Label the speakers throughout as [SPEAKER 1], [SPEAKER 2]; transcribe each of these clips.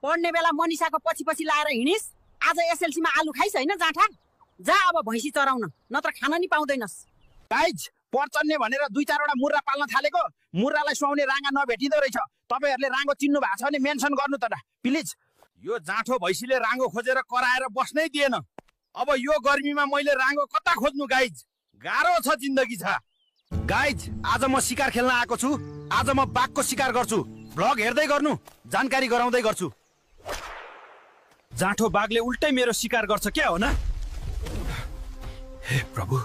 [SPEAKER 1] पढ्ने बेला मनिषाको पछि पछि लाएर हिँडिस, आज एसएलसीमा आलु खाइस हैन जाँठा? जा अब भैँसी चराउन, नत्र खान नि पाउँदैनस्।
[SPEAKER 2] गाइज, पर्चन्ने भनेर 2-4 वटा मुर्रा पाल्न थालेको, मुर्रालाई सुहाउने राँगा नभेटिँदो रहेछ। तपाईहरुले राँगो चिन्नु भएको छ भने मेन्सन गर्नु त प्लिज। यो जाँठो भैँसीले राँगो खोजेर कराएर बस्नै दिएन। अब यो गर्मीमा मैले राँगो कता खोज्नु गाइज? गाह्रो छ जिन्दगी छ। गाइज, आज म शिकार खेल्न आएको छु। आज म बाघको शिकार गर्छु। भ्लग हेर्दै गर्नु, जानकारी गराउँदै गर्छु। जाँठो बाघले उल्टै मेरो शिकार गर्छ क्या हो न? हे प्रभु,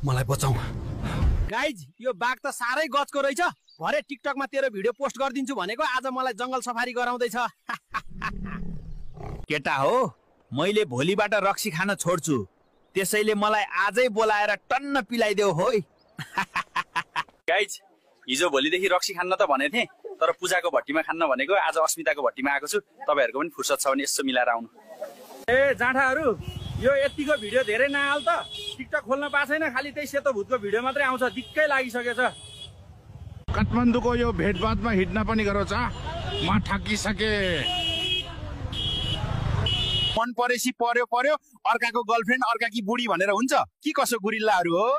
[SPEAKER 2] मलाई बचाऊ। गाइज, यो बाघ त साह्रै गजको रहेछ। भरे टिकटकमा तेरो भिडियो पोस्ट गरिदिन्छु भनेको, आज मलाई जंगल सफारी गराउँदैछ। केटा हो, मैले भोलिबाट रक्सी खान छोड्छु। त्यसैले मलाई आजै बोलाएर टन्न पिलाइदेऊ होय।
[SPEAKER 3] गाइज, हिजो भोलिदेखि रक्सी खान्न त भने थिएँ, तर पूजाको भट्टीमा खान्न भनेको आज अस्मिताको भट्टीमा आएको छु। तपाईहरुको पनि फुर्सद छ भने यसो मिलाएर आउनु।
[SPEAKER 2] ए जाँठाहरू, यो यतिको भिडियो धेरै नहाल त। टिकटक खोल्न पाएको छैन, खालि त्यही सेतो भूतको भिडियो मात्रै आउँछ। दिक्कै लागिसकेछ।
[SPEAKER 4] काठमाडौँको यो भेटभाटमा हिँड्न पनि गरोस्। म ठगिसके।
[SPEAKER 2] मन परेसी पर्यो पर्यो, अर्काको गर्लफ्रेन्ड अर्काकी बुढी भनेर हुन्छ कि कसो गुरिल्लाहरू हो?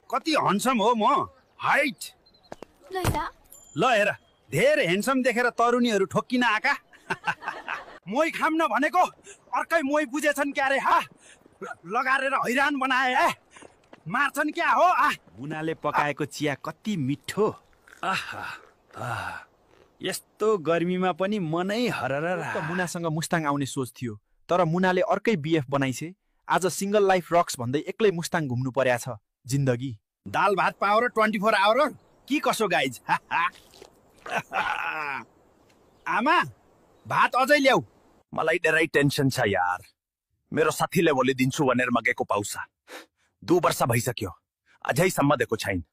[SPEAKER 2] कति हन्सम हो म, हाइट। ल हेर, धेरै हेन्सम देखेर तरुणीहरू ठोक्किन आका। मोही खाम्न भनेको अर्कै मोही बुझेछन् क्या रे? हा, लगाएर हैरान बनाए। मार्छन् क्या हो? बुनाले पकाएको चिया कति मिठो। यस्तो गर्मीमा पनि मनै हरर। मुनासँग मुस्ताङ आउने सोच थियो, तर मुनाले अर्कै बिएफ बनाइछे। आज सिंगल लाइफ रक्स भन्दै एक्लै मुस्ताङ घुम्नु पर्या छ। जिन्दगी दाल भात पावर 24 आवर कि कसो गाइज? आमा, भात अझै ल्याऊ।
[SPEAKER 5] मलाई धेरै टेन्सन छ यार। मेरो साथीले भोलि दिन्छु भनेर मगेको पाउँछ। 2 वर्ष भइसक्यो, अझैसम्म दिएको छैन।